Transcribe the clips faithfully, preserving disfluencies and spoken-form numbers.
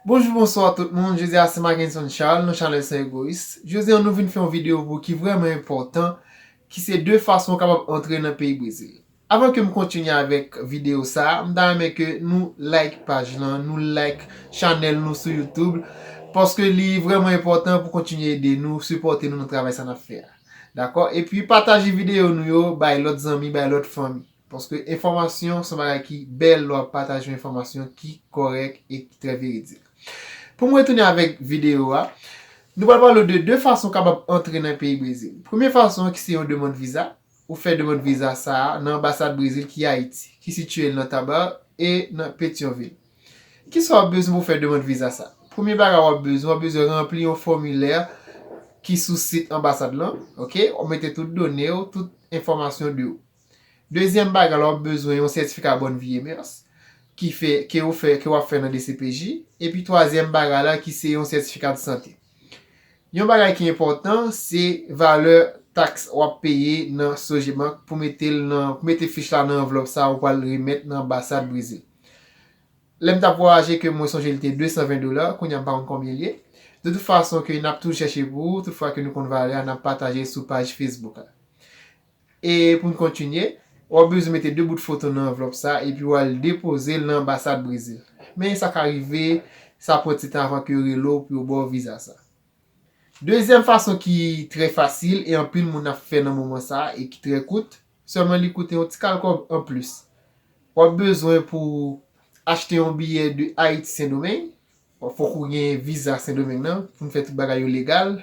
Bonjou, bonswa tout moun. Jodi a se Mackenson Charles nan chanèl San Egoyis. Jodi a nou vin fè yon videyo pou ki vrèman enpòtan, ki se de fason w kapab antre nan peyi Brezil. Avan ke m kontinye avèk videyo sa a, m ta renmen ke nou like paj lan, nou like chanèl nou sou YouTube, paske li vrèman enpòtan pou kontinye ede nou, sipòte nou nan travay sa n ap fè a. Dakò? Epi pataje videyo nou yo, bay lòt zanmi, bay lòt fanmi. Paske enfòmasyon se yon bagay ki bèl lè w ap pataje yon enfòmasyon ki kòrèk e ki trè veridik. Pou m retounen avèk videyo a, nou pral pale de de fason w kapab antre nan peyi Brezil. Premye fason an ki se yon demann viza, ou fè demann viza sa a nan anbasad Brezil ki Ayiti, ki sitiye nan Taba e nan Petyonvil. Kisa w ap bezwen pou fè demann viza sa a? Premye bagay w ap bezwen, w ap bezwen ranpli yon fòmilè ki sou sit anbasad lan, oke? W ap mete tout done w, tout enfòmasyon de ou. Dezyèm bagay la, w ap bezwen yon sètifika bòn vi e mès ki fè, ke w fè, ke w ap fè nan D C P J. Epi twazyèm bagay la ki se yon sètifika de sante. Yon bagay ki enpòtan, se valè taks w ap peye nan Sogebank pou mete l nan, pou mete fich la nan anvlòp sa a ou pral remèt nan anbasad Brezil. Lè m t ap vwayaje ke mwen sonje li te de san ven dola, kounye a m pa konn konbyen l ye. De tout fason ke n ap toujou chèche pou ou, tout fwa ke nou konn valè a, n ap pataje sou paj Facebook la. E pou n kontinye, w ap bezwen mete de bout foto nan anvlòp sa epi w al depoze l nan anbasad Brezil. Men sa ka rive, sa pran ti tan avan ke yo rele w pou yo ba w viza sa. Dezyèm fason ki trè fasil e anpil moun ap fè nan moman sa e ki trè kout, sèlman li koute yon ti kal kòb anplis. W ap bezwen pou achte yon biyè de Ayiti Sendomeng, fòk ou gen viza Sendomeng nan pou n fè tout bagay yo legal.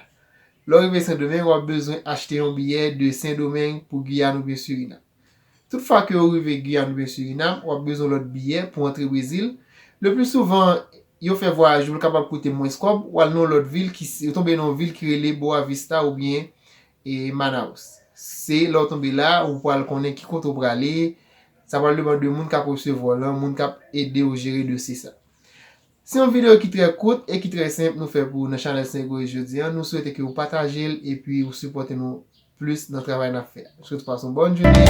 Lè w rive Sendomeng, w ap bezwen achte yon biyè de Sendomeng pou Giyàn oubyen Sirinam. Tout fwa ke w rive Giyàn oubyen Sirinam, w ap bezwen lòt biyè pou antre Brezil. Le pli souvan, yo fè vwayaj ou l kapab koute mwens kòb, w al nan yon lòt vil ki, ou tonbe nan yon vil ki rele Boa Vista oubyen e Manaus. Se lè w tonbe la, ou pral konnen ki kote w prale. Sa pral depann de moun k ap resevwa w lan, moun k ap ede w jere dosye sa. Se yon videyo ki trè kout e ki trè senp nou fè pou ou nan chanèl Sen Egoyis jodi a. Nou swete ke w pataje l epi ou sipòte nou plis nan travay n ap fè a. M swete w pase yon bòn jounen.